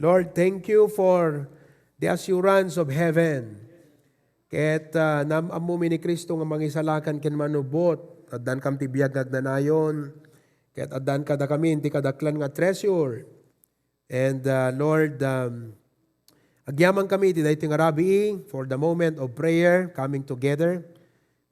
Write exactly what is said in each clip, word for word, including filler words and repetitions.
Lord, thank you for the assurance of heaven. Ket, ah, naam-ammomi ni Cristo nga mangisalakan ken manubot. Addankam ti biag nga agnanayon. Ket addan kadakami ti kadaklan nga treasure. And, ah, Lord, um, agyamankami iti daytoy nga rabii for the moment of prayer, coming together.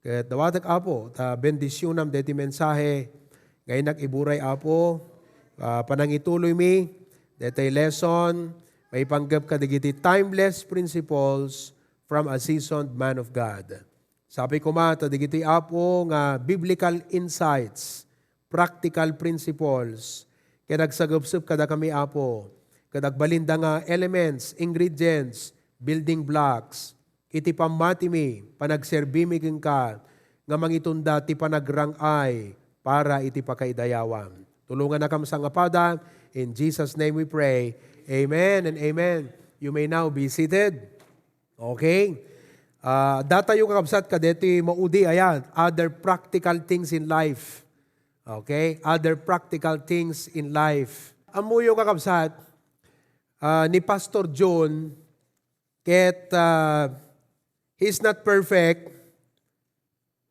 Ket dawatek, Apo, ta bendisyonam daytoy mensahe nga innak iburay, Apo. Ah, panangituloymi daytoy lesson, maipanggep kadagiti timeless principles from a seasoned man of God. Sapay koma ta dagitoy, Apo, nga biblical insights, practical principles, ket agsagepsep kadakami, Apo, ket agbalinda nga elements, ingredients, building blocks iti pammatimi, panagserbimi kenka, nga mangitunda ti panagrang-ay para iti pakaidayawam. Tulongannakam, Sangapada. In Jesus' name we pray. Amen and amen. You may now be seated. Okay? Ah, datayo, kakabsat, kadeti maudi, ayan, other practical things in life. Okay? Other practical things in life. Ammoyo, kakabsat, ah, ni Pastor John, ket, ah, he's not perfect,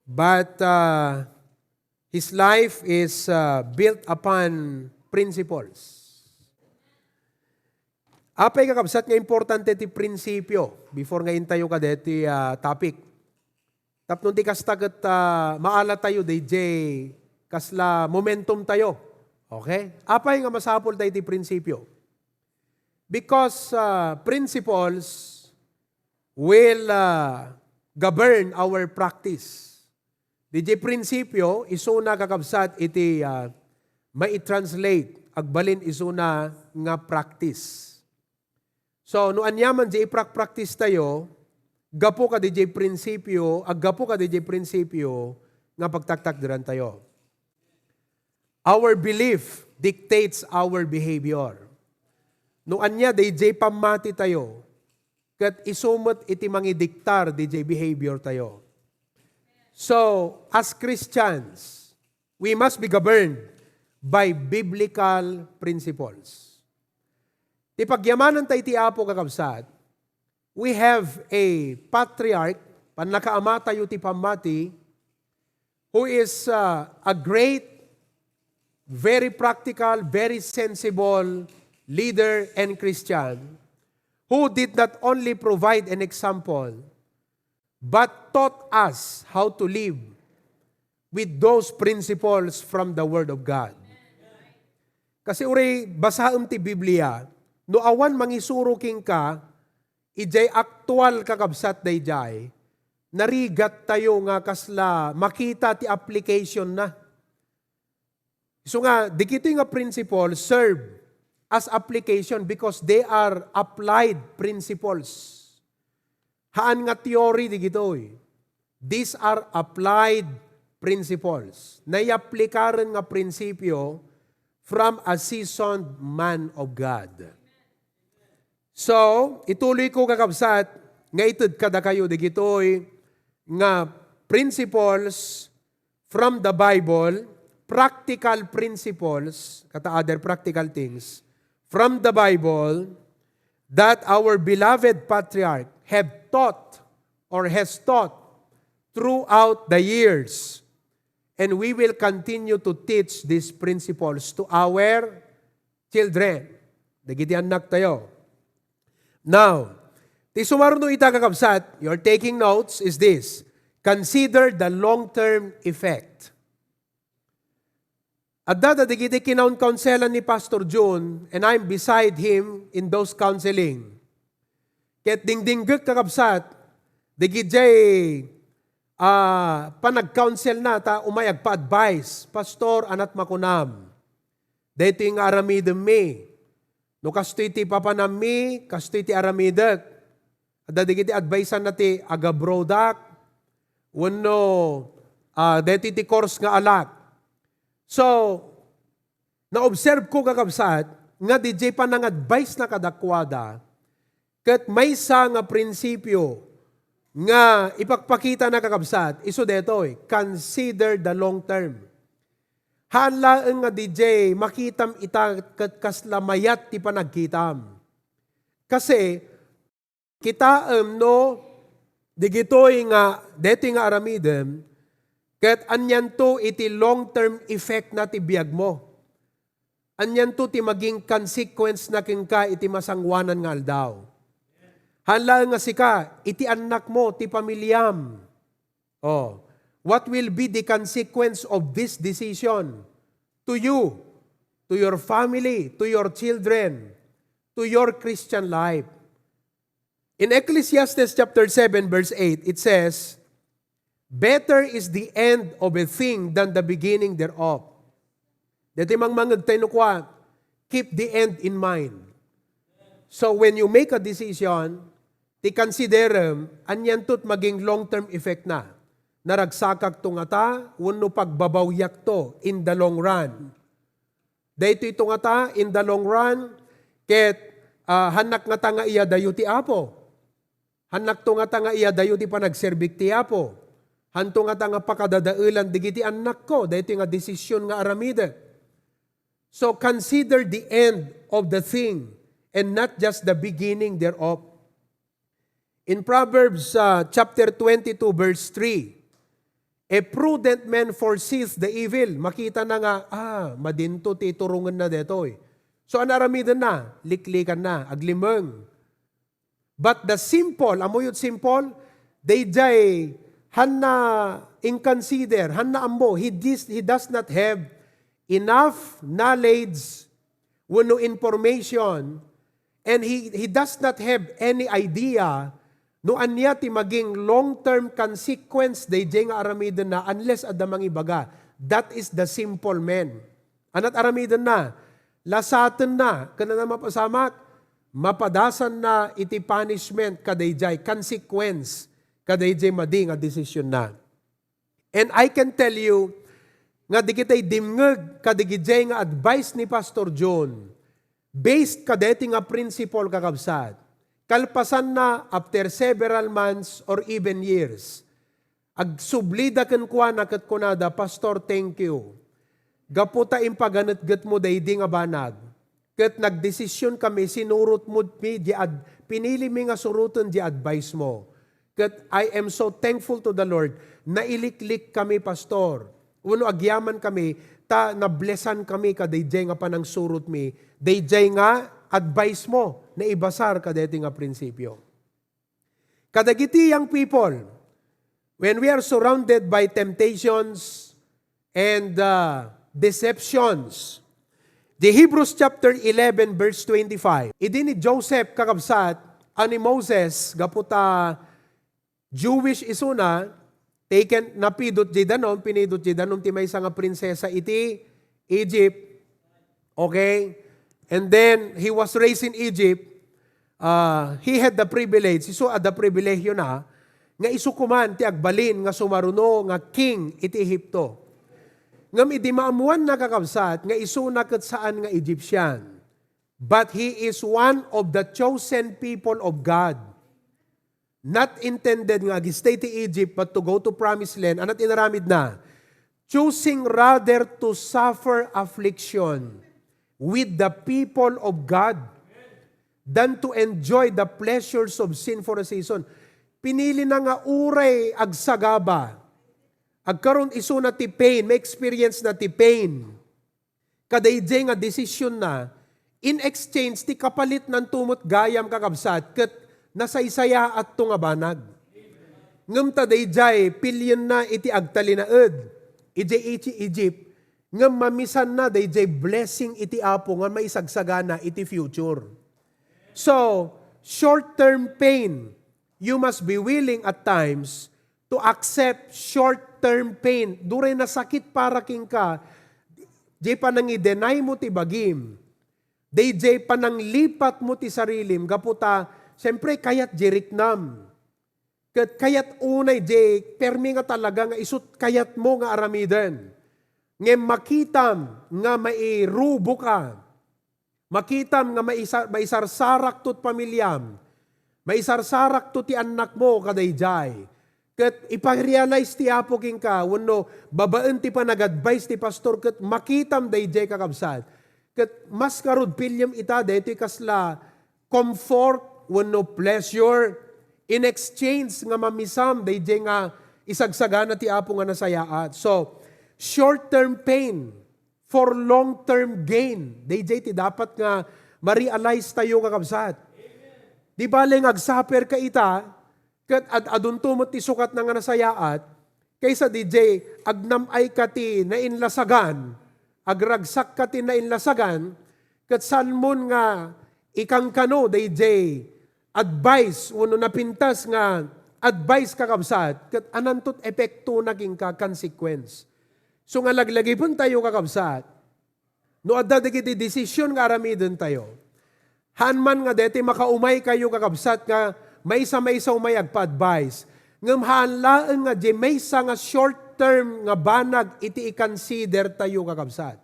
but, ah, his life is, ah, built upon principles. Apay, kakabsat, nga importante ti prinsipyo before nga intayo kadeti, ah, topic. Tapno ti kasta ket, ah, maalatayo D J kasla momentum tayo. Okay? Apay nga masapul tayo ti prinsipyo? Because, ah, principles will, ah, govern our practice. D J prinsipyo, isuna, kakabsat, iti, ah, maitranslate, agbalin isuna nga practice. So, no aniaman di iprak-practice tayo, gapu ka di jay prinsipyo, aggapu ka di jay prinsipyo nga pagtaktakderan tayo. Our belief dictates our behavior. No ania di jay pammati tayo, ket isu met iti mangidiktar di jay behavior tayo. So, as Christians, we must be governed by biblical principles. Ti pagyamanan ta iti Apo, kakabsat, we have a patriarch, pannakaama tayo ti pammati, who is, uh, a great, very practical, very sensible leader and Christian, who did not only provide an example, but taught us how to live with those principles from the Word of God. Kasi uray basaem ti Biblia, no awan mangisuro kenka, ijay aktual, kakabsat, dayjay, narigat tayo nga kasla makita ti application na. Isu nga, dagitoy nga principle serve as application because they are applied principles. Haan nga theory dagitoy. These are applied principles. Nayaplikaran nga prinsipyo from a seasoned man of God. So, ituloy ko, kakabsat, nga ited kadakayo dagitoy nga principles from the Bible, practical principles, kata other practical things, from the Bible that our beloved patriarch have taught or has taught throughout the years. And we will continue to teach these principles to our children. Dagiti annak tayo. Now, ti sumarno ita, kakabsat, you're taking notes, is this. Consider the long-term effect. Adda dagiti kinaunkaunselan ni Pastor Jun, and I'm beside him in those counseling. Ket dingdinggek, kakabsat, dagijay, ah, panagkaunselna ta umay agpa-advise, "Pastor, anat makunam? Daytoy nga aramidemmi. No kastoy ti papanammi, kastoy ti aramidek." Adda dagiti advice-anna ti agabrodak, wenno, ah, daytoy ti course nga alak. So, naobserve ko, kakabsat, nga dijay panangadvice na kadakuada, ket maysa nga prinsipyo nga ipakpakita na, kakabsat, isu detoy, consider the long term. Haan laeng nga dijay makitam ita ket kasla mayat ti panagkitam. Kasi, kitaem no, digitoy nga, detoy nga aramidem, ket anianto iti long-term effect na ti biag mo. Anianto ti maging consequence na kenka iti masangoanan nga aldaw. Haan laeng nga sika, iti annak mo, ti pamiliam. Oh, what will be the consequence of this decision to you, to your family, to your children, to your Christian life? In Ecclesiastes chapter seven, verse eight, it says, "Better is the end of a thing than the beginning thereof." Deti mangmangeg tayo no kua, keep the end in mind. So when you make a decision, ti considerem, anianto ti maging long-term effect na. Naragsakak to ngata, wenno pagbabawiak to in the long run. Daytoy to ngata, in the long run, ket, ah, hannak ngata nga iyadayo ti Apo. Hannak to ngata nga iyadayo ti panagserbik ti Apo. Hanto ngata nga pakadadaelan digiti annakko, daytoy nga desisyon nga aramidek. So consider the end of the thing and not just the beginning thereof. In Proverbs, uh, chapter twenty-two, verse three, "A prudent man foresees the evil." Makita na nga, ah, madinto ti turongen na detoy. So, ano aramiden na? Liklikan na, aglimeng. But the simple, amoyot simple, dayjay, hanna inconsider, hanna ammo, he, dis, he does not have enough knowledge wenno information, and he, he does not have any idea no ania ti maging long-term consequence dayjay nga aramidenna unless adda mangibaga. That is the simple man. Anat aramidenna, lasatenna, ken na mapasamak, mapadasanna iti punishment kadayjay, consequence kadayjay madi nga desisionna. And I can tell you nga digitay dimngeg kadigijay nga advice ni Pastor John, based kadeti nga principle, kakabsat, kalpasanna after several months or even years, agsubli da kenkuana ket kunada, "Pastor, thank you. Gapu ta impaganetgetmo daydi nga banag, ket nagdesisyon kami, sinurot mo mi di ad-, pinili mi nga suroten di advice mo. Ket I am so thankful to the Lord, nailiklik kami, Pastor. Wenno agyaman kami, ta nablesan kami kadayjay nga panangsurot mi, dayjay nga advice mo, naibasar kadaytoy nga prinsipyo." Kadagiti young people, when we are surrounded by temptations and, uh, deceptions, the Hebrews chapter eleven, verse twenty-five, idi ni Joseph, kakabsat, a ni Moses, gapu ta Jewish isuna, taken, napidot jay danum, pinidot jay danum ti maysa nga prinsesa iti Egypt. Okay? And then, he was raised in Egypt. Uh, he had the privilege, isu adda pribilehiona, nga isu koman ti agbalin nga sumaruno nga king iti Egipto. Ngem idi maammoanna, kakabsat, nga isuna ket saan nga Egyptian, but he is one of the chosen people of God. Not intended nga agistay ti Egypt, but to go to promised land. Anat inaramidna? Choosing rather to suffer affliction with the people of God than to enjoy the pleasures of sin for a season. Pinili na nga uray agsagaba. Agkaron isuna ti pain, ma-experience na ti pain. Kadayjay nga desisionna, in exchange, ti kapalitnanto met gayam, kakabsat, ket nasaysayaatto nga banag. Ngem ta dayjay, pilienna iti agtalinaed, idiay Egypt, ngem mamisanna dayjay blessing iti Apo nga maisagsagana iti future. So, short-term pain, you must be willing at times to accept short-term pain. Duray nasakit para kenka, jay panangi-deny mo ti bagim. Dayjay pananglipat mo ti sarilim, gapu ta, siyempre, kayat jay riknam. Ket kayat unay jay permi nga talaga nga isut kayat mo nga aramiden. Ngem makitam nga mairubo ka. Makitam nga maisa-, maisarsarakto ti pamiliam, maisarsarakto ti annakmo kadayjay. Ket ipa-realize ti Apo kenka, wenno babaen ti panag-advise ti pastor, ket makitam dayjay, kakabsat. Ket mas ngarud, piliem ita daytoy kasla comfort wenno pleasure in exchange nga mamisam daydiay nga isagsagana ti Apo nga nasayaat. So, short-term pain for long-term gain. Daydiay ti dapat nga ma-realize tayo, kakabsat. Di bale nga agsuffer ka ita, ket ad-adunto met ti sukatna nga nasayaat, kaysa daydiay agnam-ay ka ti nainlasagan, agragsak ka ti nainlasagan, ket saan mon nga ikankano daydiay advice wenno napintas nga advice, kakabsat, ket ananto ti epektona kenka, consequence. So nga laglagipen tayo, kakabsat, no adda dagiti desisyon nga aramiden tayo, haan man nga deti makaumay kayo, kakabsat, nga maysa-maysa umay agpa-advise. Ngem haan laeng nga di maysa nga short term nga banag iti i-consider tayo, kakabsat.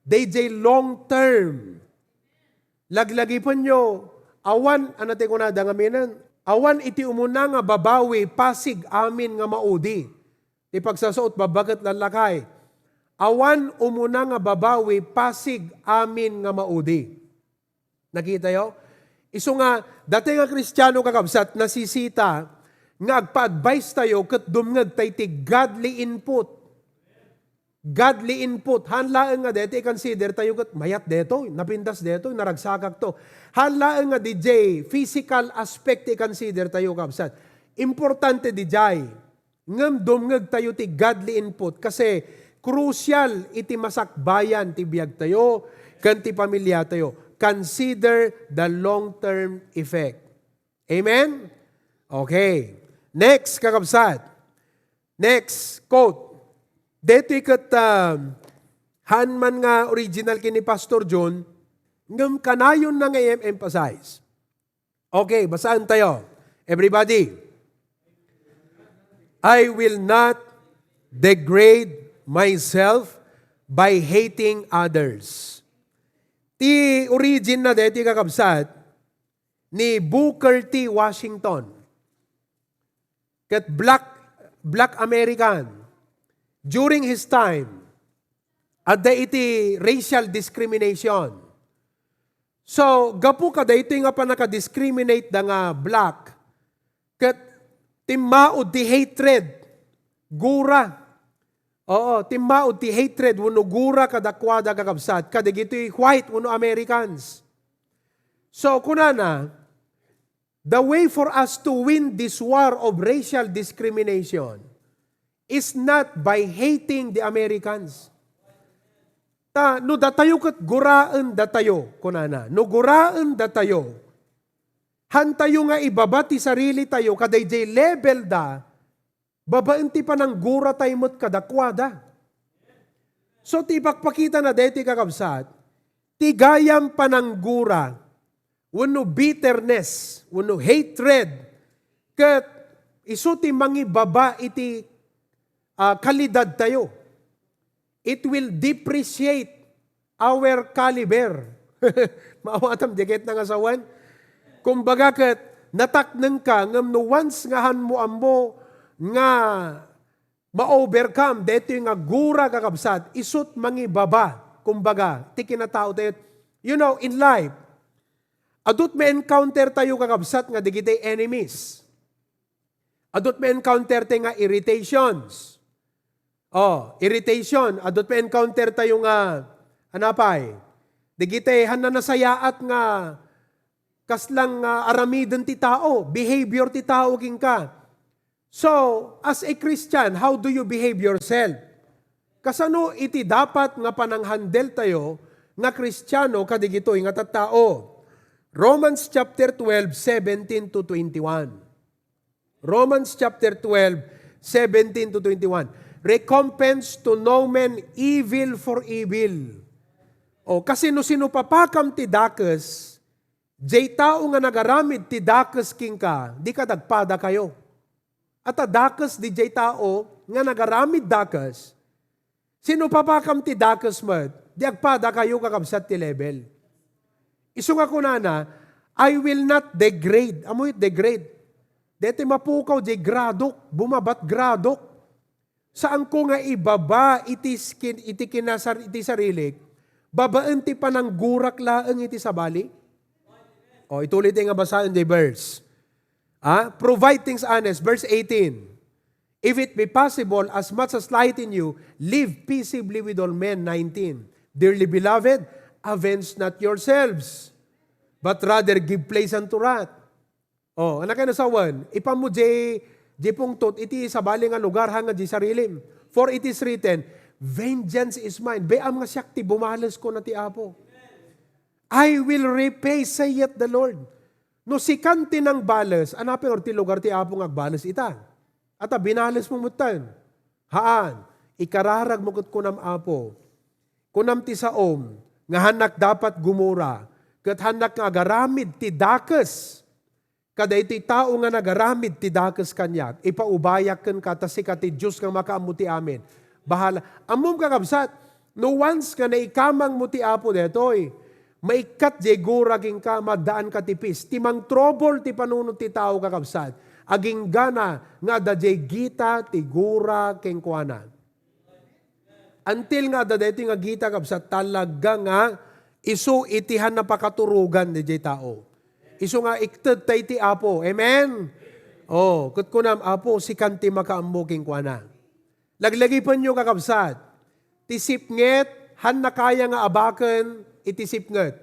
Daydiay long term. Laglagipenyo, awan, ano ti kunada ngaminen? Awan iti umuna nga babawi, pasig amin nga maudi. Ti pagsasao, babba ket lallakay. Awan umuna nga babawi, pasig amin nga maudi. Nakitayo? Isu nga, dati nga Kristiano, kakabsat, nasisita nga agpa-advise tayo ket dumngeg tay ti godly input. Godly input. Haan laeng nga deti i-consider tayo ket mayat detoy, napintas detoy, naragsakak to. Haan laeng nga daydiay physical aspect ti i-consider tayo, kabsat. Importante daydiay. Ngem dumngeg tayo ti godly input kasi crucial iti masakbayan ti biag tayo ken ti pamilya tayo. Consider the long-term effect. Amen? Okay. Next, kakabsat. Next quote. Detoy ket, ah, haan man nga original ken ni Pastor John, ngem kanayon na nga i-emphasize. Okay, basaan tayo. Everybody. "I will not degrade myself by hating others." Ti origin na deti, kakabsat, ni Booker T. Washington. Ket black, black American. During his time, adda iti racial discrimination. So, gapu kadaytoy nga pannaka-discriminate da nga black, ket timmaud ti hatred, gura. Oo, timmaud ti hatred wenno gura kadakuada, kakabsat, kadagitoy white wenno Americans. So, kunana, the way for us to win this war of racial discrimination is not by hating the Americans. Ta, no datayo ket guraen datayo, kunana, no guraen datayo, hantayo nga ibaba ti sarili tayo kadaydiay level da, babaen ti pananggura tayo met kadakuada. So, ti ipakpakita na deti, kakabsat, ti gayam pananggura, wenno bitterness, wenno hatred, ket isu ti mangibaba iti, ah, kalidad tayo. It will depreciate our caliber. Maawatam, di ket nangasawan. Kumbaga ket, natakneng ka, ngem no once nga han mo ammo nga ma-overcome daytoy nga gura, kakabsat, isut mangibaba, kumbaga, ti kinatao tayo. You know, in life, adut ma-encounter tayo, kakabsat, nga dagiti enemies. Adut ma-encounter tayo nga irritations. Oh, irritation. Adut ma-encounter tayo nga, anapay? Dagiti han nanasayaat nga kaslang, ah, aramiden ti tao, behavior ti tao kenka. So, as a Christian, how do you behave yourself? Kasano iti dapat nga pananghandle tayo nga Kristiano kadigitoy nga tattao? Romans chapter twelve, seventeen to twenty-one. Romans chapter twelve, seventeen to twenty-one. "Recompense to no man evil for evil." O, kasi no sinupapakam ti dakes, jay tao nga nagaramid ti dakes kenka, dika dagpada kayo. Ata dakes di jay tao nga nagaramid dakes, sinupapakam ti dakes met, di agpada kayo, kakabsat, ti level. Isu nga kunana, "I will not degrade." Ammo it degrade? Deti mapukaw jay gradok, bumabat gradok. Saanko nga ibaba iti skin, iti kinasar-, iti sarilik, babaen ti pananggurak laeng iti sabali. O, ituloy tayo nga basaen di verse. Ah, provide things honest. Verse eighteen. "If it be possible, as much as lieth in you, live peaceably with all men." Nineteen. "Dearly beloved, avenge not yourselves, but rather give place unto wrath." Oh, anak, ano sawen? Ipan mo di, di pungtot iti sabali nga lugar, haan nga di sarilim. For it is written, "Vengeance is mine." Bay-am nga siak ti bumales, kuna ti Apo. "I will repay," saith the Lord. No sikan ti nangbales, ania pay ti lugar ti Apo nga agbales ita? Ata, binales mo metten. Haan, ikararag mo ket kunam, Apo. Kunam ti saom, nga hannak dapat gumura, ket hannak nga agaramid ti dakes. Kadaytoy tao nga nagaramid ti dakes kaniak, ipaubayak kenka, ta sika ti Dios nga makaammo ti amin. Bahala. Ammom, kakabsat, no once nga naikamang mo ti Apo daytoy, maikkat jay gura kenka, maddaanka ti peace. Ti mangtrouble ti panunot ti tao, kakabsat, aginggana nga adda jay gita ti gura kenkuana. Until nga adda daytoy nga gita, kabsat, talaga nga isu iti han napakaturogan dayjay tao. Isu nga ikted tay ti Apo. Amen? Oh, ket kunam, "Apo, sikan ti makaammo kenkuana." Laglagipenyo, kakabsat, ti sipnget, han nakaya nga abaken iti sipnget.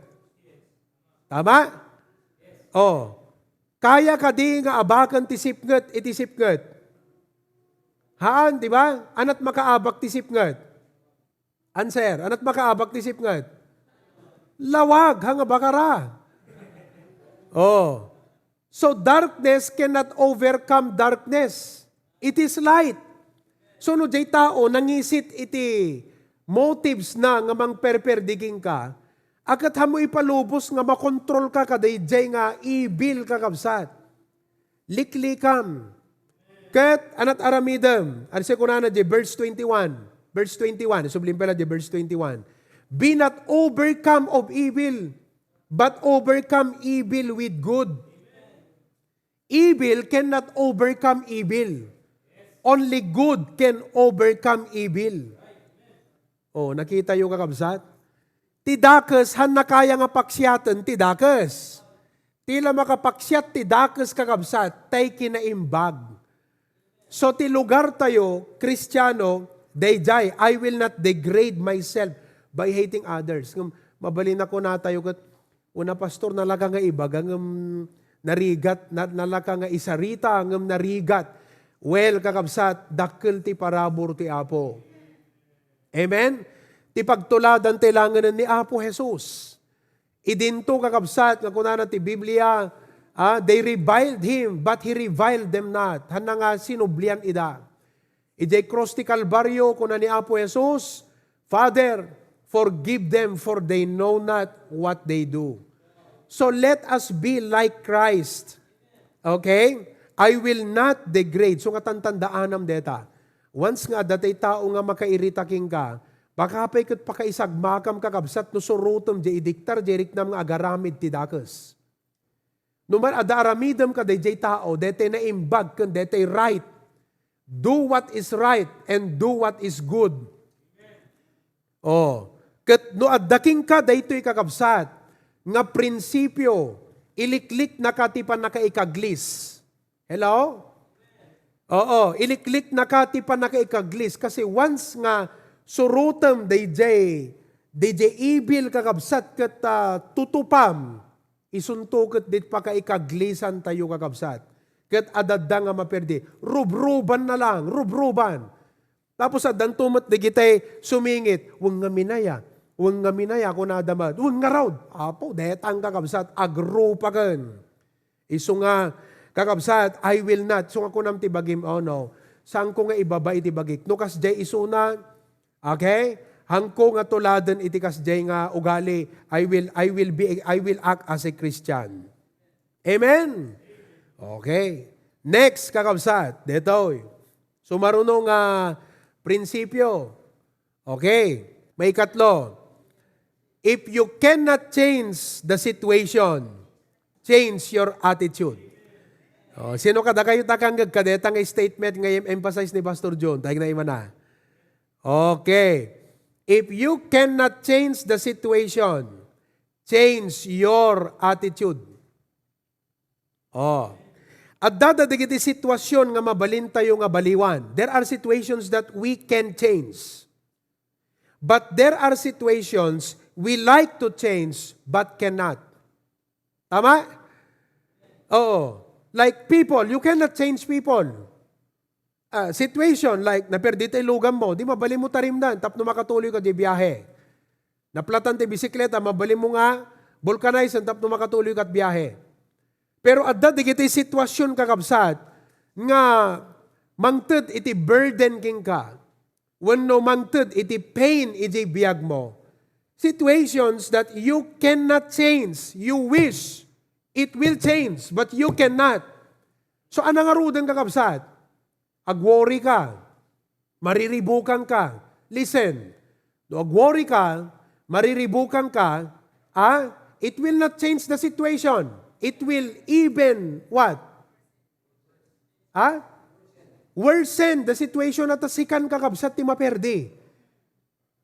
Tama? Oh. Kaya kadi nga abaken ti sipnget iti sipnget? Haan, di ba? Ania't makaabak ti sipnget? Answer, ania't makaabak ti sipnget? Lawag, ha nga bakara. Oh. So darkness cannot overcome darkness. It is light. So no jay tao nangisit iti motives na nga mangperperdi kenka, a ket ammo ipalubos nga makontrolka kadayjay nga evil, kakabsat. Liklikam. Ket ania't aramidem? Ano say kunana di verse twenty-one? Verse twenty-one. Isublim pay la di verse twenty-one. "Be not overcome of evil, but overcome evil with good." Evil cannot overcome evil. Only good can overcome evil. Oh, nakita yo, kakabsat? Ti dakes, han nakaya nga paksiaten ti dakes. Ti la makapaksiat ti dakes, kakabsat, tay kinaimbag. So, ti lugar tayo, Kristiano, dayjay, "I will not degrade myself by hating others." Ngem, mabalin a kuna tayo ket, "Una, pastor, nalaka nga ibaga ngem narigat, na-, nalaka nga isarita ngem narigat." Well, kakabsat, dakkel ti parabur ti Apo. Amen? Ti pagtuladan ti langenen ni Apo Jesus. Idinto, kakabsat, nga kunana ti Biblia, ah, "They reviled him, but he reviled them not." Hanna nga sinublian ida. Idiay krus ti Kalbario, kuna ni Apo Jesus, "Father, forgive them, for they know not what they do." So let us be like Christ. Okay? "I will not degrade." So nga tantandaanam deta. Once nga adda tay tao nga makairita kenka, baka pay ket pakaisagmakam, kakabsat, no surotem jay idiktar jay riknam nga agaramid ti dakes. No man adda aramidem kadayjay tao, daytay naimbag ken daytay right. Do what is right and do what is good. Oh, ket no adda kenka daytoy, kakabsat, nga prinsipio, ilikliknaka ti pannakaikaglis. Hello? Oo, ilikliknaka ti pannakaikaglis. Kasi once nga surotem dayjay, dayjay evil, kakabsat, ket, ah, tutupam, isunto ket dit pakaikaglisantayo, kakabsat. Ket adda nga maperdi. Rubruban na lang, rubruban. Tapos addanto met dagitay sumingit, "Wen ngamin aya, wen ngamin aya," kunada met. "Wen ngarud." Apo, detang, kakabsat, agrupaken. Isu nga, kakabsat, "I will not." Isu nga kunam ti bagim, "Oh no, saanko nga ibaba iti bagik." No kasdiay isuna, okay? Haanko nga tuladen iti kasdiay nga ugali. I will, I will be, I will act as a Christian. Amen? Okay. Next, kakabsat, detoy. Sumaruno nga prinsipyo. Okay. Maikatlo, if you cannot change the situation, change your attitude. Oh, sino kadakayo ta kangeg kadeta nga statement nga i-emphasize ni Pastor John? Tayo na imana. Okay. If you cannot change the situation, change your attitude. Oh. Adda dagiti sitwasyon nga mabalintayo nga baliwan. There are situations that we can change. But there are situations we like to change but cannot. Tama? Oo. Like people, you cannot change people. Ah, situation, like, naperdi ti ilugam mo, di mabalin mo tarimdan tapno makatuloy ka di biyahe. Naplatan ti bisikleta, mabalin mo nga vulcanize tapno makatuloy ka biyahe. Pero adda dagiti sitwasyon, kakabsat, nga mangted iti burden kenka, wenno mangted iti pain iti biag mo. Situations that you cannot change. You wish it will change, but you cannot. So, ania ngaruden, kakabsat? Agworry ka, mariribukan ka. Listen, no agworry ka, mariribukan ka, ah, it will not change the situation. It will even what? Ah? Worsen the situation at sikan, kakabsat, ti maperdi.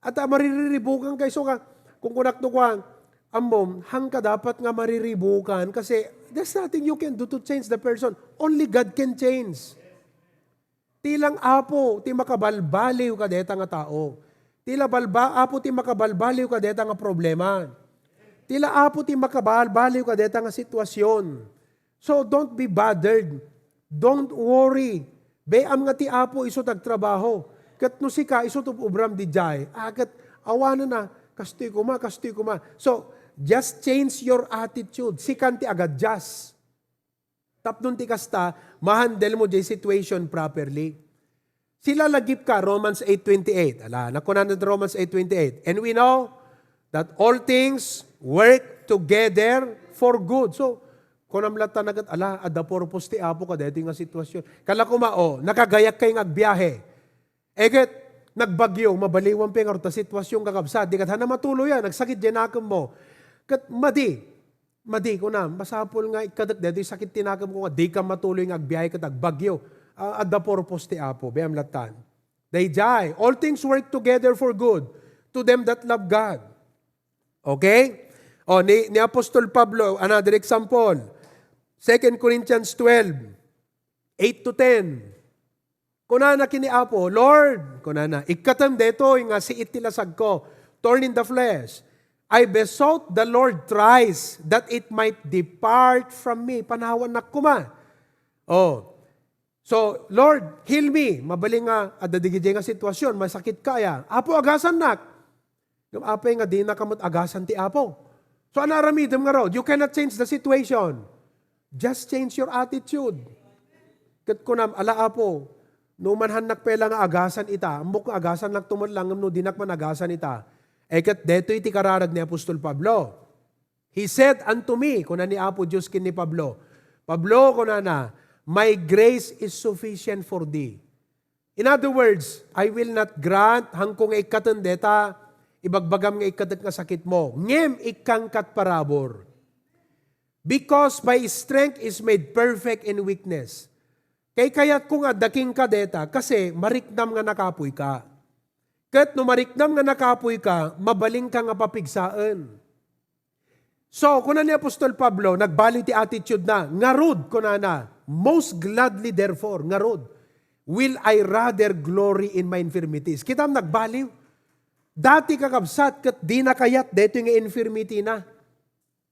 At, ah, maririribukan ka, isu ka, kung kunak to kuan, ammom, hangka dapat nga mariribukan kasi there's nothing you can do to change the person. Only God can change. Ti lang Apo ti makabalbaliw kadeta nga tao. Ti la balba-, Apo ti makabalbaliw kadeta nga problema. Ti la Apo ti makabalbaliw kadeta nga sitwasyon. So, don't be bothered. Don't worry. Bay-am nga ti Apo isu ti agtrabaho. Ket no sika, isu ti ubram didiay. Ah, ket awanen a, kastoy koma, kastoy koma. So, just change your attitude. Sikan ti agadjust. Tapno ti kasta, ma-handle mo diay situation properly. Sila lagip ka, Romans eight twenty-eight. Ala, nakunan ti Romans eight twenty-eight. And we know that all things work together for good. So, kunam latta na ket, ala, adda purpose ti Apo kadaytoy nga sitwasyon. Kala koma, oh, nakagayak kay nga agbiyahe. Eh, ket nagbagyo, mabaliwan pay ngarud ta sitwasyon, kakabsat. Di ket hana matuloy a, nagsakit diay nakem mo. Ket madi, madi, kuna, masapul nga ikkatek daytoy sakit ti nakem ko nga dika matuloy nga agbiyahe ket agbagyo. Ah, adda purpose ti Apo, bay-am lattan. Daydiay, all things work together for good to them that love God. Okay? O, ni, ni Apostol Pablo, another example. Second Corinthians twelve, eight to ten. Kunana ken ni Apo, "Lord," kunana, "ikkatem daytoy nga siit ti lasagko, thorn in the flesh. I besought the Lord thrice that it might depart from me." Panawannak koma. Oh. So, "Lord, heal me." Mabalin nga, adda digidiay nga sitwasyon, masakit ka aya. "Apo, agasannak." Ngem apay nga dinaka met agasan ti Apo? So, ania aramidem ngarud? You cannot change the situation. Just change your attitude. Ket kunam, "Ala, Apo, no manhannak pay la nga agasan ita, ammok nga agasannak to met la, ngem no dinak man agasan ita." Eh, ket daytoy ti kararag ni Apostol Pablo. "He said unto me," kuna ni Apo Dios ken ni Pablo, "Pablo," kunana, "my grace is sufficient for thee." In other words, "I will not grant, haanko nga ikkaten dayta ibagbagam nga ikkatek nga sakit mo, ngem ikkangkat parabur. Because my strength is made perfect in weakness." Kaykayatko nga adda kenka dayta, kasi mariknam nga nakapuy ka. Ket no mariknam nga nakapuy ka, mabalin ka nga papigsaen. So, kuna ni Apostol Pablo, nagbaliw ti attitude na. Ngarud, kunana, "Most gladly therefore," ngarud, "will I rather glory in my infirmities." Kitam, nagbaliw. Dati, kakabsat, ket dina kayat daytoy nga infirmity na.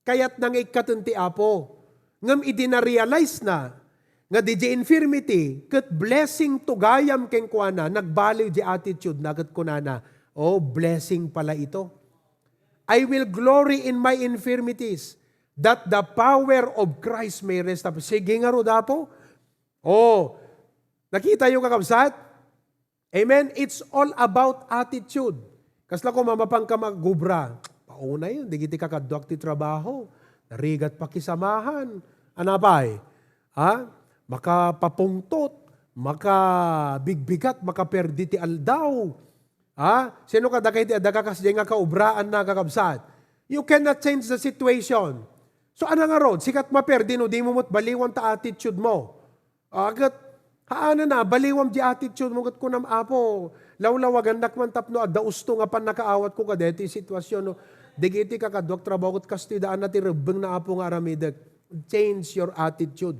Kayatna nga ikkaten ti Apo. Ngem idi na-realize na nga diay infirmity ket blessing to gayam kenkuana, nagbaliw diay attitude na ket kunana, "Oh, blessing pala ito. I will glory in my infirmities, that the power of Christ may rest upon." Sige ngarud, Apo. Oh, nakitayo, kakabsat? Amen? It's all about attitude. Kasla koma, mapanka mag-obra, "Paunay, dagiti kakaduak ti trabaho, narigat pakisamahan." Ania pay? Ha? Makapapungtot, makabigbigat, makaperdi ti aldaw. Ha? Sino kadakayo ti adda ka kasdiay nga kaobraanna, kakabsat? You cannot change the situation. So, ania ngarud? Sika ti maperdi no dimo met baliwan ta attitude mo. Ah, ket, haanna, baliwam diay attitude mo, ket kunam, "Apo, lawlawagannak man tapno adda usto nga pannakaawatko kadaytoy sitwasyon, no? Dagiti kakaduak trabaho ket kastoy daanna ti rebbengna, Apo, nga aramidek." change your attitude.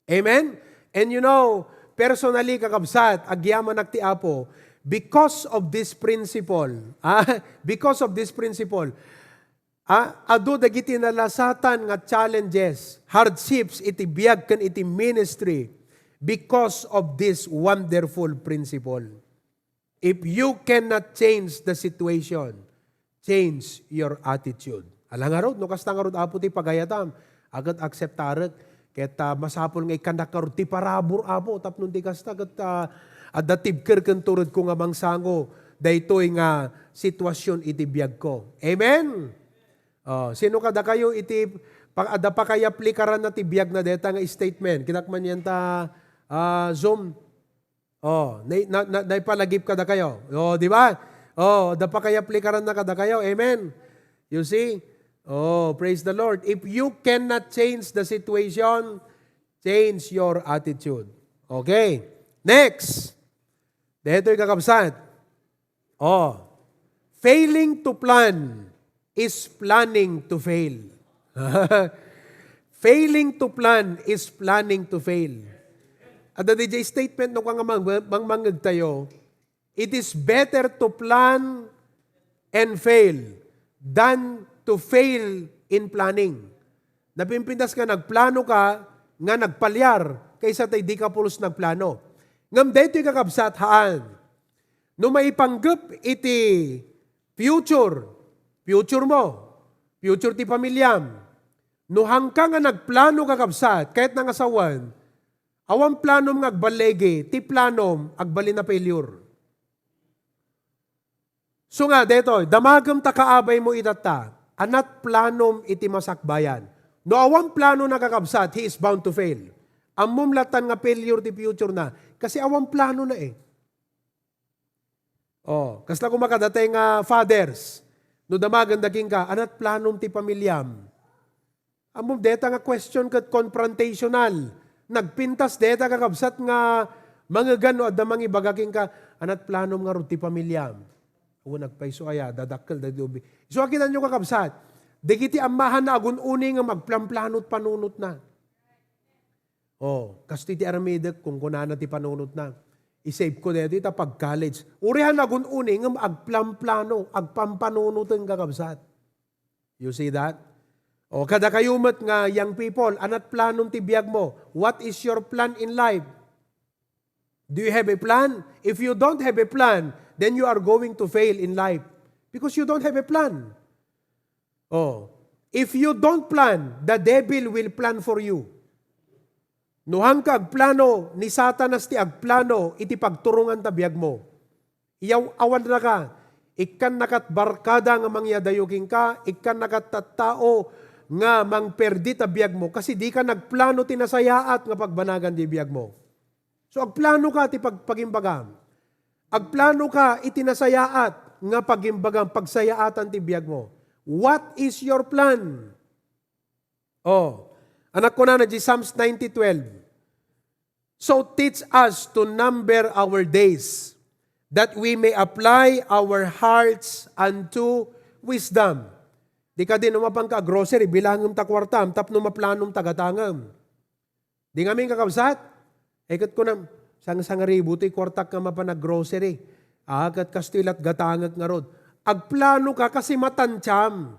Amen? And you know, personally, kakabsat, agyamanak ti Apo, because of this principle, ah, because of this principle, ah, adu dagiti nalasatan nga challenges, hardships iti biag ken iti ministry because of this wonderful principle. If you cannot change the situation, change your attitude. Ala ngarud, no kasta ngarud, Apo, ti pagayatam, a ket akseptarek, ket, ah, masapul nga ikkannak ngarud ti parabur, Apo, tapno di kasta, ket, ah, adda tibker ken turedko nga mangsango daytoy nga sitwasyon iti biagko. Amen? Oh, sino kadakayo iti pa-, adda pakaiaplikaranna ti biagna dayta nga statement? Kitak man yan ta, ah, Zoom. Oh, nay-, na-, na-, naipalagip kadakayo. Oh, di ba? Oh, adda pakaiaplikaranna kadakayo. Amen. You see? Oh, praise the Lord. If you cannot change the situation, change your attitude. Okay. Next. Daytoy, kakabsat. Oh. Failing to plan is planning to fail. Failing to plan is planning to fail. Adda diay statement no kang mang-, mangmangngeg tayo, "It is better to plan and fail than to fail in planning." Napimpintas nga nagplano ka nga nagpaliar kaysa tay di ka pulos nagplano. Ngem daytoy, kakabsat, haan. No maipanggep iti future, future mo, future ti pamiliam, no hangka nga nagplano, kakabsat, kayatna nga sawen, awan planom nga agballigi, ti planom agbalin a failure. So nga, daytoy, damagem ta kaabay mo itatta, anat planom iti masakbayan. No awan plano na, kakabsat, he is bound to fail. Ammom latan nga failure ti future na, kasi awan plano na eh. Oh, kasla koma kadatay nga fathers, no damagenda kenka, anat planom ti pamiliam? Ammom, deta nga question ket confrontational. Nagpintas deta, kakabsat, nga mangegan no adda mangibaga kenka, anat planom ngarud ti pamiliam? Awan agpayso aya, dadakkel dagiti ubing. Isu a kitanyo, kakabsat, dagiti ammahanna agun-uni ngem agplamplano ti panunotna. Oh, kastoy ti aramidek, kunkunana ti panunotna. I-save ko daytoy ta pag-college. Uray han agun-uni ngem agplamplano, agpampanunoten, kakabsat. You see that? O, kadakayo met nga young people, anat planom ti biag mo? What is your plan in life? Do you have a plan? If you don't have a plan, then you are going to fail in life because you don't have a plan. Oh, if you don't plan, the devil will plan for you. No hangka agplano, ni Satanas ti agplano iti pagturongan ta biag mo. Iyaw-awannaka, ikkannakat barkada nga mangyadayo kenka, ikkannakat tattao nga mangperdi ta biag mo, kasi dika nagplano ti nasayaat nga pagbanagan di biag mo. So, agplano ka ti pag-, pagimbagam. Agplano ka iti nasayaat nga pagimbagam, pagsayaatan ti biag mo. What is your plan? Oh, anak, kunana di Psalms ninety twelve, "So teach us to number our days, that we may apply our hearts unto wisdom." Di kadi no mapanka grocery, bilangem ta kuartam, tapno maplanom ta gatangem. Di ngamin, kakabsat? Ay, ket kunam, sang-, sangribu toy kuartak nga mapan ag-grocery. Ah, ket kastoy lat gatangek ngarud. Agplano ka kasi matantiam.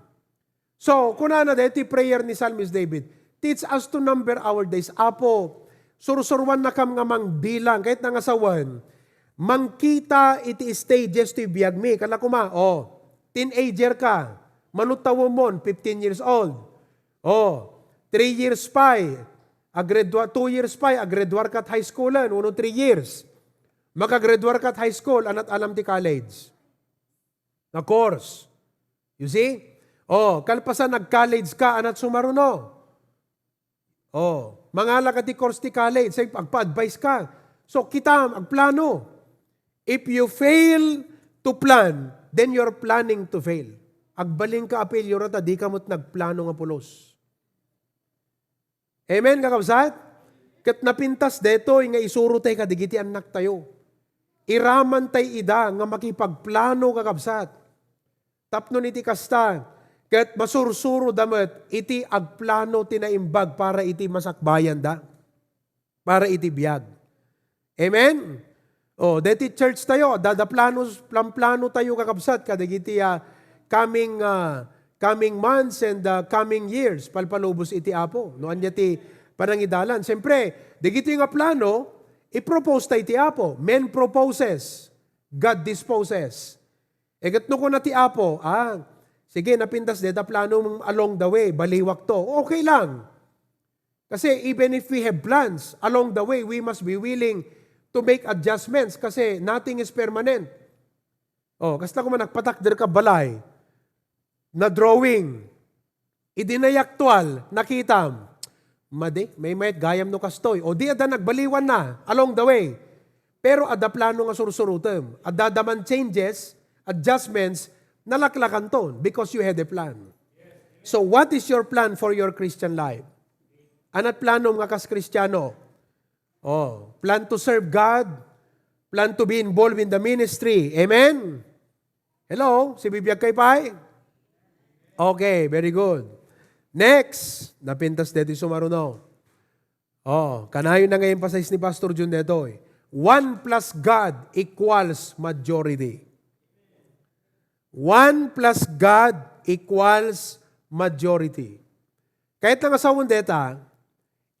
So, kunana daytoy prayer ni Psalmist David, "Teach us to number our days." Apo, sursuruannakam nga mangbilang, kayatna nga sawen, mangkita iti stages toy biagmi. Kala koma, oh, teenager ka, mano tawemon, fifteen years old. Oh, three years pay, agradua-, two years pay, aggraduar kat high school, eh, uno three years. Makagraduar kat high school, anat alam ti college nga course. You see? Oh, kalpasan nag-college ka, anat sumaruno. Oh, mangala ka ti course ti college, say, agpa-advise ka. So, kita, agplano. If you fail to plan, then you're planning to fail. Agbalin ka a failure ta di ka met nagplano nga pulos. Amen, kakabsat? Ket napintas daytoy nga isuro tay kadagiti annak tayo. Iraman tay ida nga makipagplano, kakabsat. Tapno iti kasta, Ket masursuroda met iti agplano ti naimbag para iti masakbayanda, para iti biag. Amen? O, deti church tayo, dada plano, plan-, plano tayo, kakabsat, kadagiti, ah, coming, ah, coming months and, ah, coming years, palpalubos iti Apo. No, ania ti panangidalan? Siyempre, dagiti nga plano, i-propose ta iti Apo. Men proposes, God disposes. E ket no kuna ti Apo, ah, sige, napintas deta plano along the way, baliwak to. Okay lang. Kasi even if we have plans, along the way, we must be willing to make adjustments kasi nothing is permanent. Oh, kasta koma nagpatakder ka balay, na drawing, idi na-actual, nakitam, madi, may mayat gayam no kastoy. O di adda nagbaliwan na along the way. Pero adda plano nga sursurutem. Adda da man changes, adjustments, nalaklakanton because you had a plan. So what is your plan for your Christian life? Anat plano nga kas Kristiano? Oh, plan to serve God, plan to be involved in the ministry. Amen? Hello? Sibibiag kay pay? Okay, very good. Next, napintas deti sumaruno. Oh, kanayon na nga emphasize ni Pastor Jun detoy. One plus God equals majority. One plus God equals majority. Kayat nga sawen deta,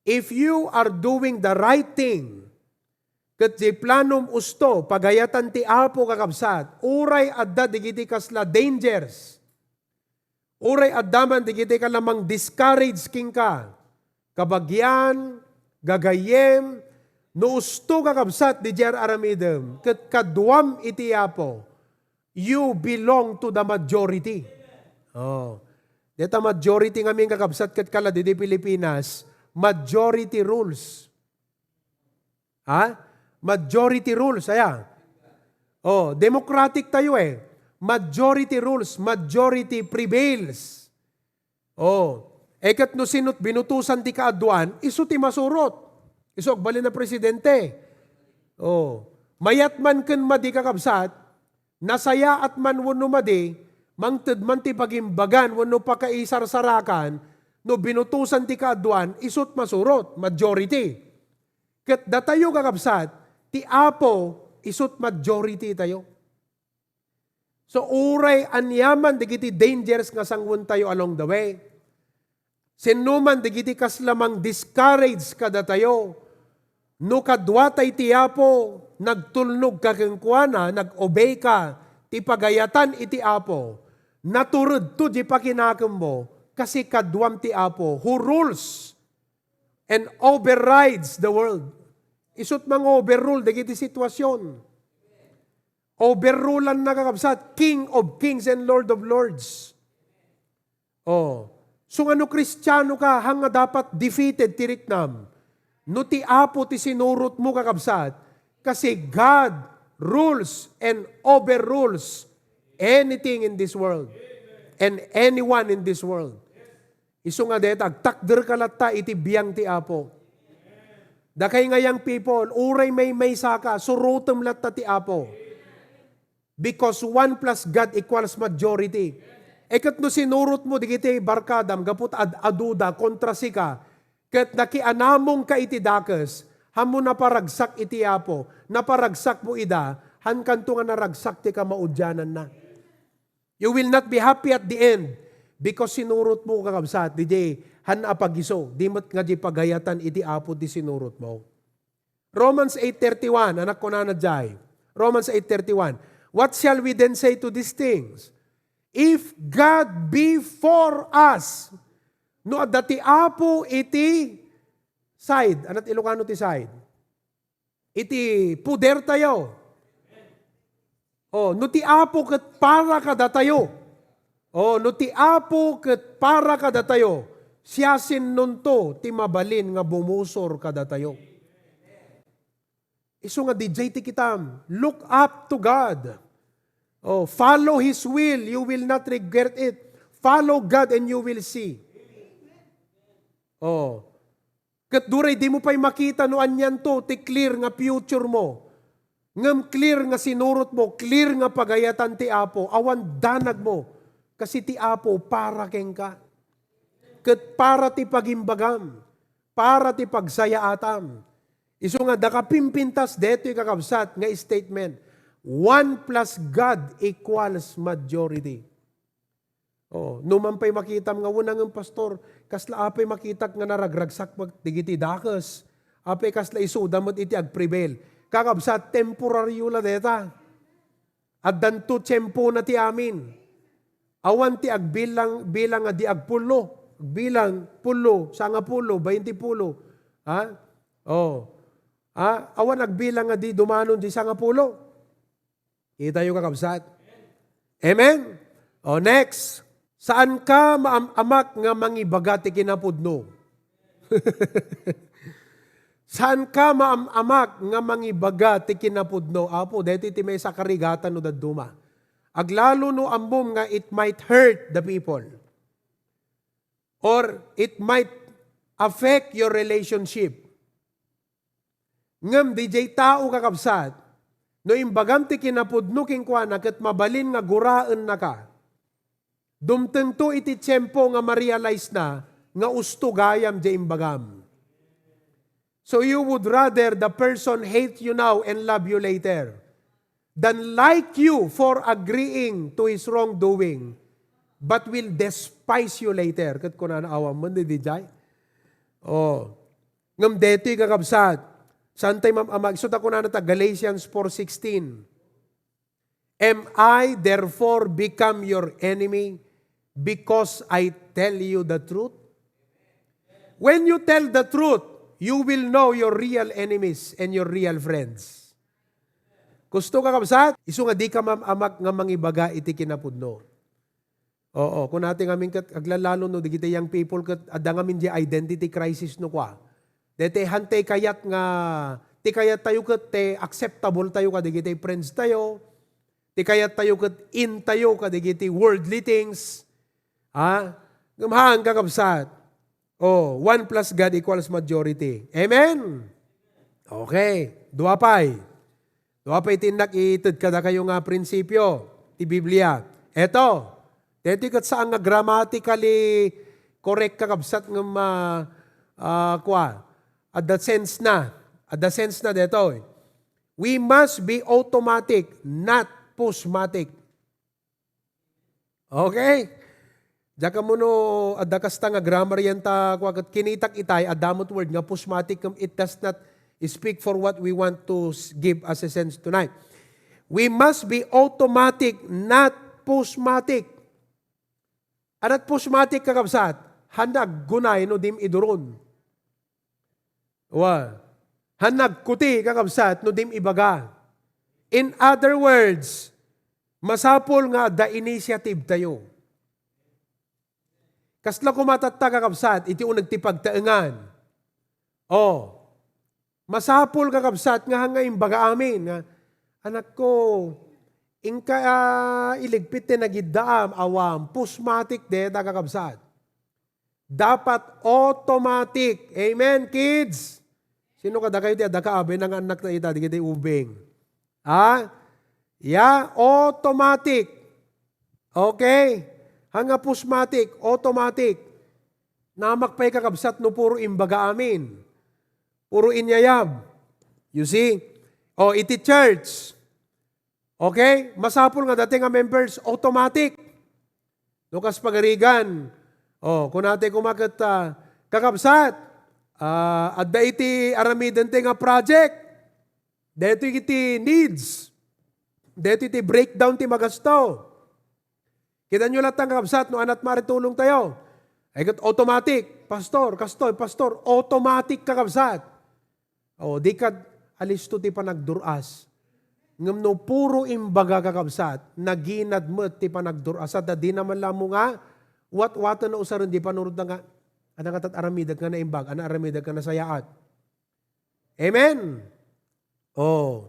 if you are doing the right thing, ket di planom usto, pagayatan ti Apo, kakabsat, uray adda digiti kasla dangers, uray adda man digiti kasla mang-discourage kenka, kabagian, gagayyem, no usto, kakabsat, diay ar-aramidem, ket kaduam iti Apo, you belong to the majority. Oh. Deta majority ngamin, kakabsat, ket kasla didi Pilipinas, majority rules. Ha? Majority rules, aya? Oh, democratic tayo eh. Majority rules, majority prevails. Oh, e ket no sinot binutosan ti kaaduan, isu ti masurot. Isu agbalin a presidente. Oh, mayat man ken madi, kakabsat, nasayaat man wenno madi, mangted man ti pagimbagan wenno pakaisarsarakan, no binutosan ti kaaduan, isut masurot, majority. Ket datayo, kakabsat, ti Apo, isut majority tayo. So, uray aniaman dagiti dangers nga sangwentayo along the way, sinno man dagiti kasla mang-discourage kadatayo, no kaduatay ti Apo, nagtulnog ka kenkuana, nag-obey ka, ti pagayatan iti Apo, naturedto di pakinakemmo, kasi kaduam ti Apo, who rules and overrides the world. Isut mang-overrule dagiti situasion. Overrulean na, kakabsat, King of Kings and Lord of Lords. Oh. So, nga no Kristiano ka, haan nga dapat defeated ti riknam. No ti Apo ti sinurot mo, kakabsat, kasi God rules and overrules anything in this world and anyone in this world. Isu nga deta, agtakder ka latta iti biang ti Apo. Dakay nga young people, uray maymaysa ka, surotem latta ti Apo. Because one plus God equals majority. E ket no sinurot mo digiti barkadam gapu ta ad-aduda kontra sika, ket nakianamongka iti dakes, haan mo naparagsak iti Apo, naparagsak mo ida, haankanto nga naragsak ti kamaudiananna. You will not be happy at the end because sinurot mo, kakabsat, diay haan a pagiso, di met nga di pagayatan iti Apo ti sinurot mo. Romans eight thirty-one, anak, kunana diay. Romans eight thirty-one, "What shall we then say to these things? If God be for us," no adda ti Apo iti side, anat Ilocano ti side? Iti poder tayo. Oh, no ti Apo ket para kadatayo. Oh, no ti Apo ket para kadatayo, siasinoto ti mabalin nga bumusor kadatayo? Isu nga diay ti kitam, look up to God. Oh, follow His will, you will not regret it. Follow God and you will see. Oh, ket uray dimo pay makita no anianto ti clear nga future mo, ngem clear nga sinurot mo, clear nga pagayatan ti Apo, awan danag mo, Kasi ti Apo para kenka. Ket para ti pagimbagam, para ti pagsayaatam. Isu nga, dakapimpintas detoy, kakabsat, nga statement, "One plus God equals majority." Oh, no man pay makitam nga, "Wen, ngem, Pastor, kasla apay makitak nga naragragsakpek dagiti dakes? Apay kasla isuda met iti agprevail?" Kakabsat, temporaryo la deta. Addanto tiempona ti amin. Awan ti agbilang, bilang nga di agpullo. Agbilang, pullo, sangapulo, baintipulo. Ha? Oh. Ha? Awan agbilang nga di dumanon di sangapulo. Kitayo, kakabsat? Amen? O, next. Saan ka maam-amak nga mangibaga ti kinapudno? Saan ka maam-amak nga mangibaga ti kinapudno? Apo, daytoy ti maysa a karigatan no dadduma. Aglalo no ammom nga it might hurt the people. Or it might affect your relationship. Ngem didiay tao, kakabsat, no imbagam ti kinapudno kenkuana ket mabalin nga guraennaka, dumtengto iti tiempo nga ma-realize na nga usto gayam diay imbagam. So you would rather the person hate you now and love you later than like you for agreeing to his wrongdoing, but will despise you later. Ket kunana, awan man didiay. Oh. Ngem detoy, kakabsat, saan tay mam-amag? Isu ta kunana ta Galatians four sixteen, "Am I therefore become your enemy because I tell you the truth?" When you tell the truth, you will know your real enemies and your real friends. Kusto, kakabsat, isu nga di ka mam-amag nga mangibaga iti kinapudno. Oo, kunana ti ngamin ket aglalalo no dagiti young people ket adda ngamin diay identity crisis no kua. Daytoy han ti kayat nga, ti kayat tayo ket ti acceptable tayo kadagiti friends tayo, ti kayat tayo ket in tayo kadagiti worldly things. Ha? Ngem haan, kakabsat. Oh, one plus God equals majority. Amen? Okay. Dua pay. Dua pay ti innak ited kadakayo nga prinsipio ti Biblia. Eto, detoy ket saan nga grammatically correct, kakabsat, ngem, ah, ah, kua, adda sense na. Adda sense na detoy. We must be automatic, not postmatic. Okay? Diak ammo no adda kasta nga grammar yan ta kua ket kinitak itay, adda met word nga postmatic, ngem it does not speak for what we want to s-, give as a sense tonight. We must be automatic, not postmatic. Ania ti postmatic, kakabsat? Haan aggunay no dim iduron. Wa. Haan agkuti, kakabsat, no dim ibaga. In other words, masapul nga adda initiative tayo. Kasla koma tatta, kakabsat, iti uneg ti pagtaengan. Oh, masapul, kakabsat, nga haan nga imbaga amin nga, "Anakko, inka, ah, iligpit ti nagiddaam, awan, postmatic deta, kakabsat." Dapat automatic. Amen, kids? Sino kadakayo ti adda kaabay nga annakna ita, dagiti ubing? Ha? Ya, automatic. Okay? Haan nga postmatic, automatic. Namak pay, kakabsat, no puro imbaga amin. Puro inyayab. You see? O, iti church. Okay? Masapul nga dati nga members, automatic. No kas pagarigan, o, kunatay koma ket, ah, kakabsat, ah, adda iti aramiden ti nga project. Daytoy iti needs. Daytoy iti breakdown ti magasto. Kitaenyo latta, kakabsat, no ania ti maritulong tayo. Ay ket automatic, "Pastor, kastoy, Pastor," automatic, kakabsat. O, di kad alisto ti panagdur-as. Ngem no puro imbaga, kakabsat, naginad met ti panagdur-as. Ta di naman la ammo nga watwaten no usaren di panurotna nga, "Ania nga tat aramidek nga naimbag, ania aramidek nga nasayaat?" Amen? O,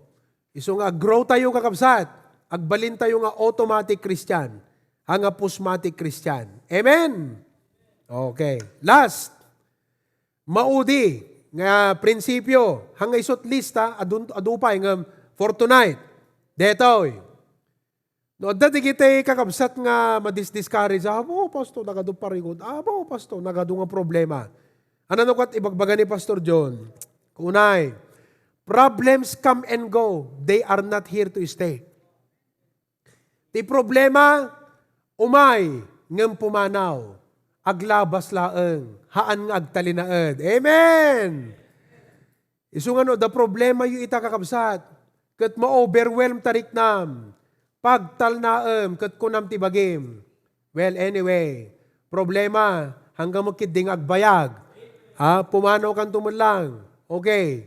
isu nga ag-grow tayo, kakabsat. Agbalin tayo nga automatic Christian. Haan nga postmatic Christian. Amen? Okay. Last. Maudi nga prinsipio, haan nga isut lista, adun-, adu pay ngem for tonight. Detoy. No, adda digiti kakabsat nga madis-discourage, "Abo, Pastor, nagadu parigot. Abo, Pastor, nagadu nga problema." Ano no kat ibagbaga ni Pastor John? Unay, problems come and go. They are not here to stay. Ti problema, umay, ngem pumanaw. Aglabas laeng. Haan nga agtalinaed. Amen! Isu nga no, da problema yu ita, kakabsat. Ket ma-overwhelm ta riknam. Pagtalnaem, ket kunam ti bagim. Well, anyway, problema, hanggang mo ketdi nga agbayag. Ha? Pumanaw kanto met lang. Okay.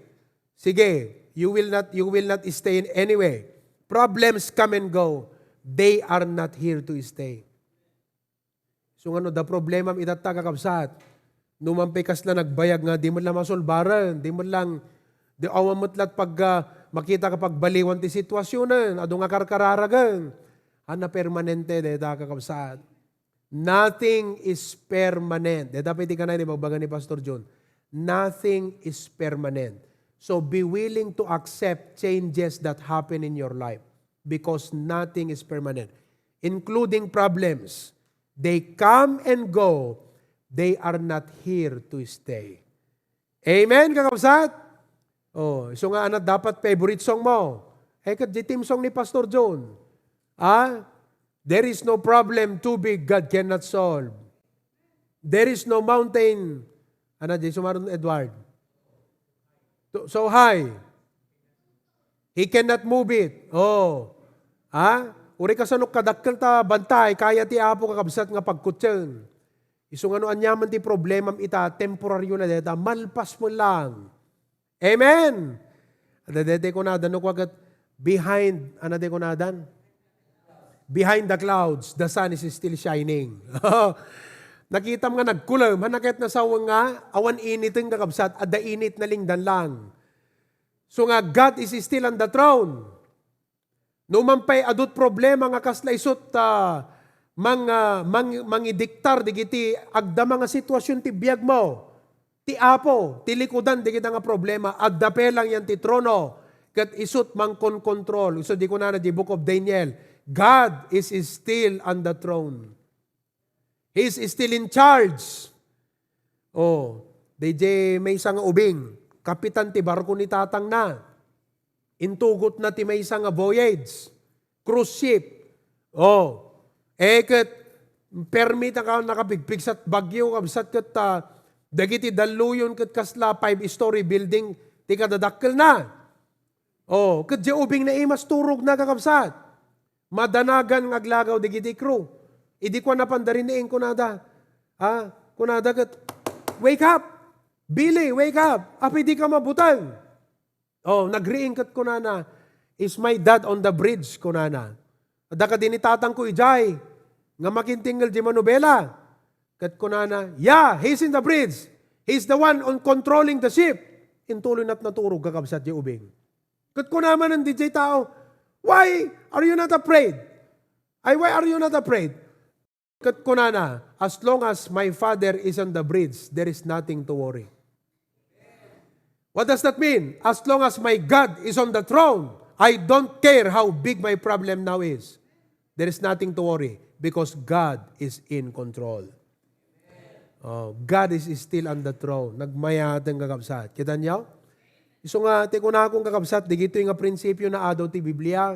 Sige, you will not, you will not stay in anyway. Problems come and go. They are not here to stay. So nga no, da problemam itatta, kakabsat. No man pay kasla nagbayag nga, di met lang masulbaren, di met lang, di awan met lat pag, ah, makita ka pagbaliwan ti situasionen, adu nga karkararagen. Ana permanente dayta, kakabsat. Nothing is permanent. Dayta pay ti kanay ni bagbaga ni Pastor John. Nothing is permanent. So be willing to accept changes that happen in your life because nothing is permanent, including problems. They come and go. They are not here to stay. Amen, kakabsat? Oh, isu nga anat dapat favorite song mo. Eh, ket di theme song ni Pastor John. Ah? There is no problem too big God cannot solve. There is no mountain. Ano, di sumaron, Edward? To- So high. He cannot move it. Oh. Ha? Uri kasano kadakkel ta bantay, kaya ti Apo, kakabsat, nga pagkutsen. Isu nga no aniaman ti problemam ita, temporaryo na deta, malpas mo lang. Amen! Adda deti kunada, no, kuwagat, behind, ano di kunadan? Behind the clouds, the sun is still shining. Nakitam nga nagkulem, han naket nasawen nga, awan initen, kakabsat, adda init, nalingdan lang. So nga, God is still on the throne. No man pay adut problema nga kasla isut, ah, mang-, ah, mang-, mangidiktar digiti agdama nga situasion ti biag mo, ti Apo, ti likudan digita nga problema, adda pay lang yan ti trono, ket isut mangkonkontrol. Isu di kunana di Book of Daniel, "God is still on the throne." He is still in charge. Oh, D J maysa nga ubing, kapitan ti barko ni tatangna. Intugotna ti maysa nga voyage, cruise ship. Oh, eh, ket permi ta ka nakapigpigsat bagyo, kabsat ket, ah, dagiti dalluyon ket kasla five-story building ti kadadakkelna. Oh, ket di ubing naimas turogna, kakabsat. Madanagan nga aglagaw dagiti crew. Idi kuana pandari ni Eng kunada. Ha? Kunada ket, "Wake up! Billy, wake up! Apay di ka mabuteng?" Oh, nagriing ket kunana, "Is my dad on the bridge?" kunana. "Adda kadi ni tatangko idiay nga makintingel di manubela?" Ket kunana, "Yeah, he's in the bridge. He's the one on controlling the ship." Intuloy nat naturog, kakabsat, di ubing. Ket kuna manen diay tao, "Why are you not afraid? Ay, why are you not afraid?" Ket kunana, "As long as my father is on the bridge, there is nothing to worry." What does that mean? As long as my God is on the throne, I don't care how big my problem now is. There is nothing to worry because God is in control. Oh, God is still on the throne. Nagmayateng, kakabsat. Kita niyo? Isu nga, ti kunakon, kakabsat, digitoy nga prinsipyo naadaw ti Biblia.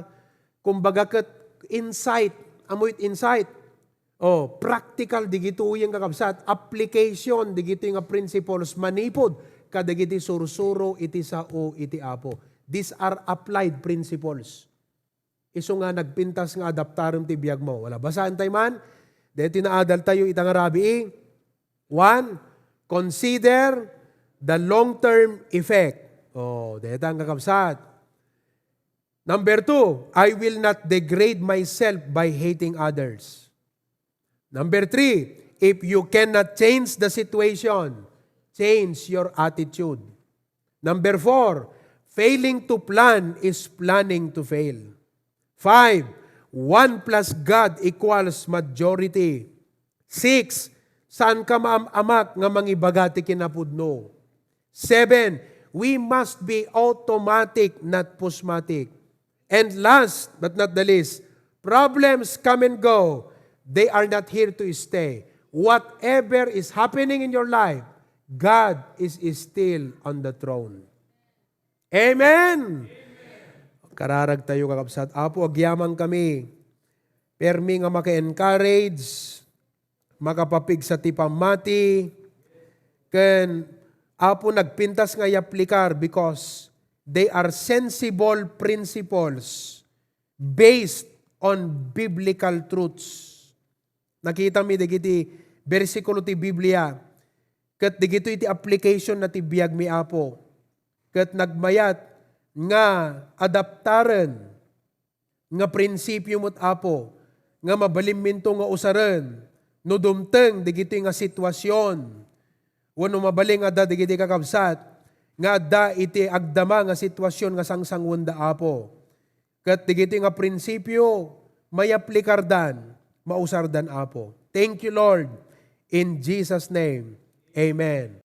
Kumbaga ket insight. Amoy insight. Oh, practical digitoy nga, kakabsat. Application digitoy nga principles manipud kadagiti sursuro iti sao iti Apo. These are applied principles. Isu nga nagpintas nga adaptarem ti biag mo. Wala, basaen tay man. Deti naadal tayo ita nga rabii. One, consider the long-term effect. Oh, deta ang kakabsat. Number two, I will not degrade myself by hating others. Number three, if you cannot change the situation, change your attitude. Number four, failing to plan is planning to fail. Five, one plus God equals majority. Six, saan ka maam-amak nga mangibaga ti kinapudno? Seven, we must be automatic, not pusmatic. And last but not the least, Problems come and go. They are not here to stay. Whatever is happening in your life, God is, is still on the throne. Amen! Kararag tayo, kakabsat. Apo, agyaman kami. Permi nga maka-encourage, makapapigsa ti pammati, ken Apo, nagpintas nga iaplikar because they are sensible principles based on biblical truths. Nakita mi dagiti bersikulo ti Biblia, ket dagitoy ti application na ti biag mi, Apo. Ket nagmayat nga adaptaren nga prinsipio met, Apo, nga mabalinminto nga usaren no dumteng dagitoy nga sitwasyon. Wenno mabalin nga adda dagiti kakabsat nga adda iti agdama nga sitwasyon nga sangsanguenda, Apo. Ket dagitoy nga prinsipio, mayaplikardan, mausardan, Apo. Thank you, Lord. In Jesus' name, amen.